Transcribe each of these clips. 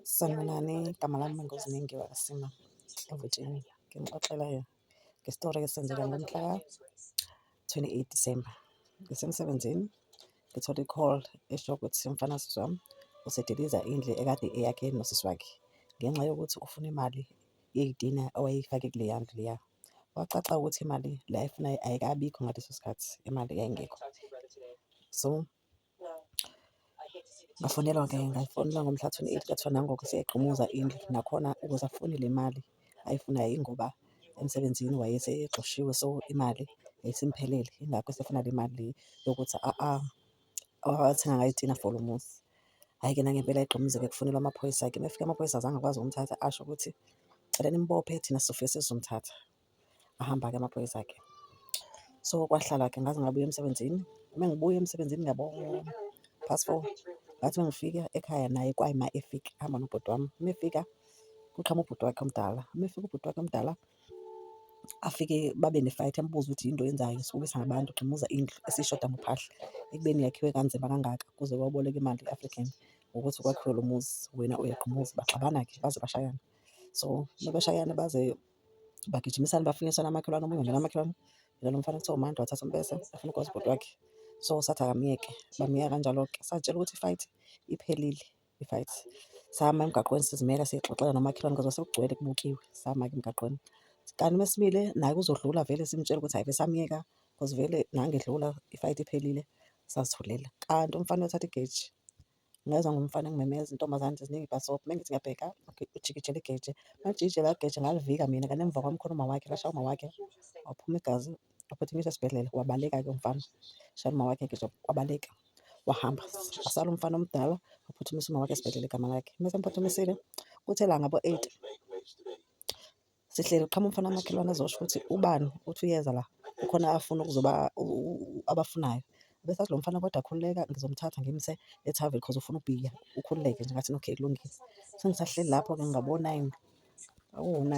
Sanibonani, igama lami nguZiningi wakaSima eVutsheni. Nginixoxela ngestori esenzeka ngomhla ka-28 Disemba. Ngisemsebenzini, ngithole i-call esho ukuthi umfana kasisi wami usediliza indlu ekade eyakhe nosisi wakhe, ngenxa yokuthi ufuna imali yey'tina owayey'fake kuleya ndlu leya. Kwacaca ukuthi imali le ayifunayo ayikabikho ngaleso sikhathi, imali yayingekho. So, ngafonelwa-ke ngafonelwa ngomhla ka-28 kwathiwa nangu-ke useyayigqumuza indlu. Nakhona ukuze afune le mali ayifunayo ingoba emsebenzini wayesexoshiwe, so imali yayisimphelele. Yingakho esefuna le mali le yokuthi athenga ngayo izitina for lo muzi. Hhayi-ke nangempela ayigqumuze-ke kufonelwa amaphoyisa-ke. Uma efika amaphoyisa azange akwazi ukumthatha asho ukuthi, cela nimbophe thina sizofike sesizomthatha. Ahamba-ke amaphoyisa-ke. So kwahlala-ke ngaze ngabuya emsebenzini. Uma ngibuya emsebenzini ngabo-past four, ngathi uma ngifika ekhaya naye kwayima efika ehamba nobhuti wami. Uma efika kuqhamuka ubhuti wakhe omdala, uma efika ubhuti wakhe omdala afike babe ne-fight ambuze ukuthi yini le oyenzayo usibukisa ngabantu ugxumuza indlu esishoda ngophahla. Ekubeni yakhiwe kanzima kangaka kuze kwabolekwa imali e-African ukuthi kwakhiwe lo muzi, wena uyagqumuza. Baxabana-ke baze bashayana. So mabeshayana baze bagijimisane bafunisane amakhelwane, omunye ungena kamakhelwane. Yena lo mfana kuthiwa uMandla wathatha umpesa efuna ukugwaza ubhuti wakhe. So sathi akamyeke, bamyeka kanjalo-ke. Say'tshela ukuthi i-fight iphelile i-fight. Sama emgaqweni sizimela siy'xoxela nomakhelwane cause kwasekugcwele kubukiwe. Sama-ke emgaqweni. Kanti mesimile naye uzodlula vele simtshele ukuthi hhayi besamyeka cause vele nange edlula i-fight iphelile, sazithulela. Kanti umfana uyothatha igeji. Ngezwa ngomfana engimemeza intombazane ziningi ibhasobho. Uma ngithi ngiyabheka, okay, ujikijela igeja. Malijikijela igeja ngalivika mina kanti emva kwami khona umawakhe, lashaya umawakhe waphuma igazi, waphuthunyiswa esibhedlela. Wabaleka-ke umfana, shaya umawakhe ngegeja wabaleka, wahamba. Wasala umfana omdala waphuthumisa umawakhe esibhedlela igama lakhe. Mese emphuthumisile, kuthe la ngabo-8 sihleli kuqhamuka umfana kamakhelwane ezosho ukuthi ubani uthi uyeza la, kukhona afuna ukuzoba abafunayo. Bese athi lo mfana kodwa khululeka ngizomthatha ngimse ethaveni cause ufuna ubhiya, ukhululeke nje. Ngathi okay kulungile. Sengisahleli lapho-ke ngabo-9, kwakuwu-9.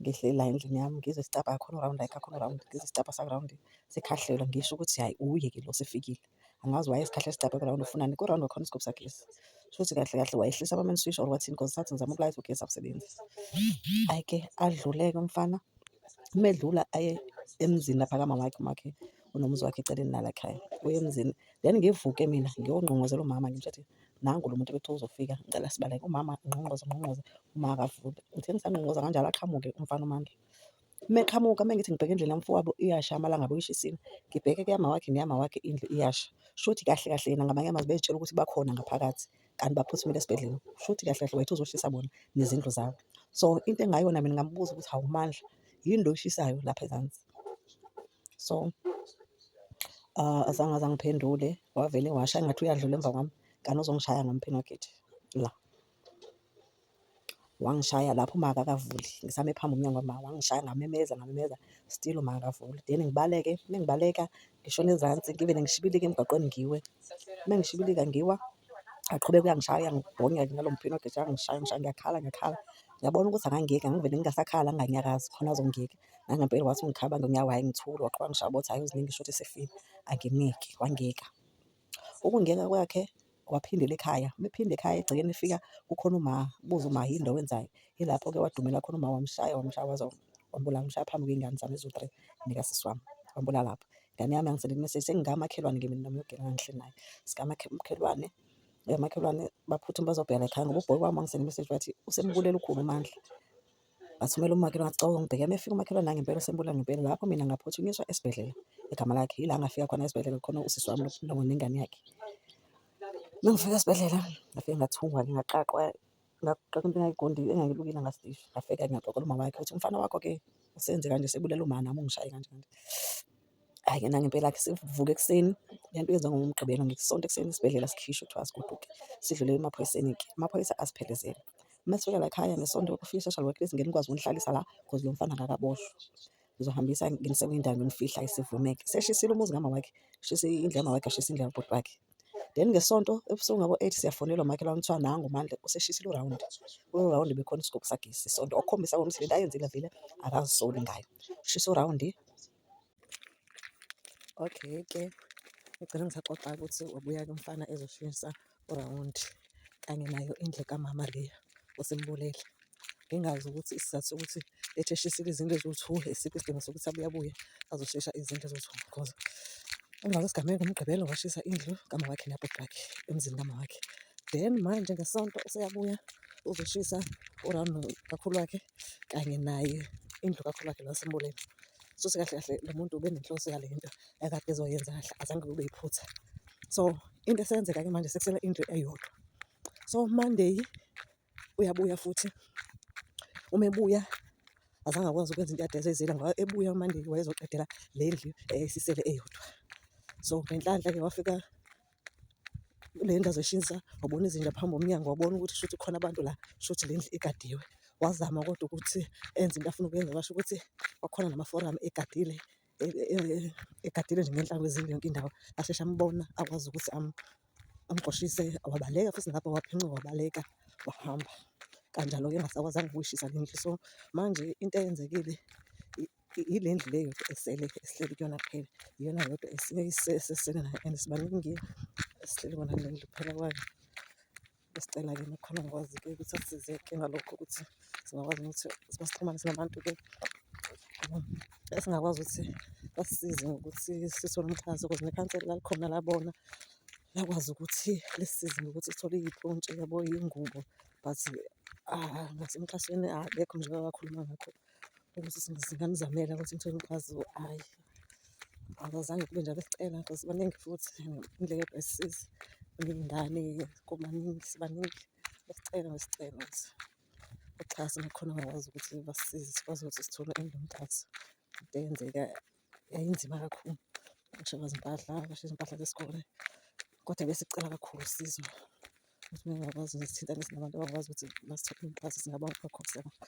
Ngihleli la endlini yami ngizwe isicabha khona u-round la ekhaya khona u-round, ngizwe isicabha saka-round sikhahlelwa ngisho ukuthi hhayi uye-ke lo osefikile. Angazi wayesikhahle isicabha ku-round ufunani, ku-round kwakhona isigubhu sagesi. Shuthi kahle kahle wayehlisa ama-main switch or wathini cause sathi ngizama ukulayitha ugesi awusebenzi. Hhayi-ke adlule-ke umfana, uma edlula aye emzini lapha kamama wakhe, umakhe unomuzi wakhe eceleni nala ekhaya. Uye emzini, then ngivuke mina ngiyongqongqozela umama ngimtshela ukuthi nangu lo muntu ebekuthiwa uzofika ngicela sibaleke. Umama ngqongqoze ngqongqoze, uma akavuli. Ngithe ngisangqongqoza kanjalo aqhamuke umfana uMandla. Uma eqhamuka uma ngithi ngibheke endlini yamfowabo iyasha amalangabi uyishisile. Ngibheke kuyama wakhe neyama wakhe indlu iyasha. Shuthi kahle kahle yena ngamanye amazwi bezitshela ukuthi bakhona ngaphakathi kanti baphuthumile esibhedlela. Shuthi kahle kahle wayethi uzoshisa bona nezindlu zabo. So into engayona mina ngambuza ukuthi hawu Mandla yini lo oyishisayo lapha ezansi. So azange aze angiphendule wavele washa engathi uyadlula emva kwami kanti uzongishaya ngomphini wegeja la. Wangishaya lapho uma akakavuli ngisame phambi umnyango wama wangishaya ngamemeza ngamemeza still uma akavuli. Then ngibaleke, uma ngibaleka ngishona ezansi ngivele ngishibilike emgaqweni ngiwe. Uma ngishibilika ngiwa, aqhubeke uyangishaya uyangibhonya ngalo mphini wegeja uyangishaya ngishaya ngiyakhala ngiyakhala. Ngiyabona ukuthi akangiyeki ngivele ngingasakhala nginganyakazi khona azongiyeka. Nangempela wathi ungikhaba ngonyawo hhayi ngithule waqhubeka wangishaya wathi hhayi uZiningi shuthi esefile angimyeke wangiyeka. Ukungiyeka kwakhe waphindela ekhaya, uma ephinda ekhaya egcekeni efika kukhona uma, buza uma yini lo owenzayo. Yilapho-ke wadumela khona uma wamshaya wamshaya waze wambulala, wamshaya phambi kwey'ngane zami eziwu-three nekasisi wami, wambulala lapho. Ingane yami yangisendela i-message sengingamakhelwane-ke mina nomuntu engangihleli naye. Sikamakhelwane, omakhelwane baphuthuma bazobheka la ekhaya ngoba ubhoyi wami wangisendela i-message wathi usembulele ukhulu uMandla. Ngathumela umakhelwane ngathi cela uzongibheka. Uma efika umakhelwane nangempela usembulele ngempela. Lapho mina ngaphuthunyiswa esibhedlela egama lakhe. Yila ngafika khona esibhedlela khona usisi wami nengane yakhe. Uma ngifika esibhedlela ngafike ngathungwa-ke ngaqaqwa ngaqaqwa into engayiqondi engangilukile ngastisha. Ngafika ngaxoxela umama wakhe ukuthi umfana wakho-ke usenze kanje usebulele umama nami ungishaye kanje kanje. Hhayi-ke nangempela-ke sivuke ekuseni, le nto yenziwa ngoMgqibelo ngeSonto ekuseni isibhedlela sikhishwe kuthiwa asigoduke. Sidlulele emaphoyiseni-ke, amaphoyisa asiphelezela. Uma sifika la ekhaya ngeSonto kufika i-social worker ithi ngeke nikwazi ukunihlalisa la cause lo mfana akakaboshwa. Ngizohambisa nginise kwenye indawo ngiyonifihla sivumeke. Seshisile umuzi kamama wakhe, shisa indlu kamama wakhe, yashisa indlu kabhuti wakhe. Then ngeSonto ebusuku ngabo-8 siyafonelwa umakhelwane kuthiwa nangu uMandla useshisile urawundi. Kulo rawundi bekhona isigubhu sagesi isonto okukhombisa ukuthi lento ayenzile vele akazisoli ngayo. Ushise urawundi. Okay-ke, ngigcine ngisaxoxa ukuthi wabuya-ke umfana ezoshisa urawundi. kanye nayo indlu kamama le osembulele. Ngingazi ukuthi isizathu sokuthi ethi eshisile izindlu eziwu-two, esiphi isidingo sokuthi abuye abuye azoshisa izindlu eziwu-two cause emva kwesigameko ngoMgqibelo washisa indlu kamawakhe nabhuti wakhe emzini kamawakhe. Then manje ngeSonto useyabuya uzoshisa u-round kakhulu wakhe kanye naye indlu kakhulu wakhe lo asembulele. Shuthi kahle kahle lo muntu ubenenhloso yale nto akade ezoyenza kahle azange kube iphutha. So into eseyenzeka-ke manje sekusele indlu eyodwa. So Monday uyabuya futhi, uma ebuya azange akwazi ukwenza into ekade ezoyizela ngoba ebuya uMonday wayezoqedela le ndlu eyayisisele eyodwa. So ngenhlanhla-ke wafika le ndlu azoyishisa wabona izinja phambi komnyango wabona ukuthi shuthi kukhona abantu la, shuthi le ndlu igadiwe. Wazama kodwa ukuthi enze into afuna ukuyenza kwasho ukuthi kwakhona namaforamu egadile egadile nje ngenhla kwezindlu yonke indawo. Asheshe ambona akwazi ukuthi amxoshise wabaleka futhi nalapho waphencuka wabaleka wahamba. Kanjalo-ke engasakwazanga ukuyishisa le ndlu. So manje into eyenzekile ile ndlu le yodwa esele esihleli kuyona kuphela. Iyona yodwa esisele nayo and sibaningi esihleli kona kule ndlu kuphela kwayo. Besicela-ke uma kukhona ongakwazi-ke ukuthi asisize-ke ngalokho ukuthi singakwazi ukuthi basixhumanise nabantu-ke esingakwazi ukuthi basisize ngokuthi sithole umxhaso cause nekhansela lalikhona labona lakwazi ukuthi lisisize ngokuthi sithole iy'pontshi yabo, iy'ngubo but ngasemxhasweni akekho nje owake wakhuluma ngakho ukuthi singanizamela ukuthi nithole uxhaso, hhayi. Akuzange kube njalo besicela cause baningi futhi indlu eyodwa ayisisizi. Kuney'ngane kubaningi sibaningi. Besicela besicela ukuthi uxhaso uma kukhona abangakwazi ukuthi basisize sikwazi ukuthi sithole indlu yomxhaso. Into eyenzeka yayinzima kakhulu. Ukusha kwezimpahla, kwasha izimpahla zesikole kodwa besicela kakhulu usizo ukuthi mengakwazi nisithintanise nabantu abangakwazi ukuthi basithole umxhaso singabonga kakhulu, siyabonga.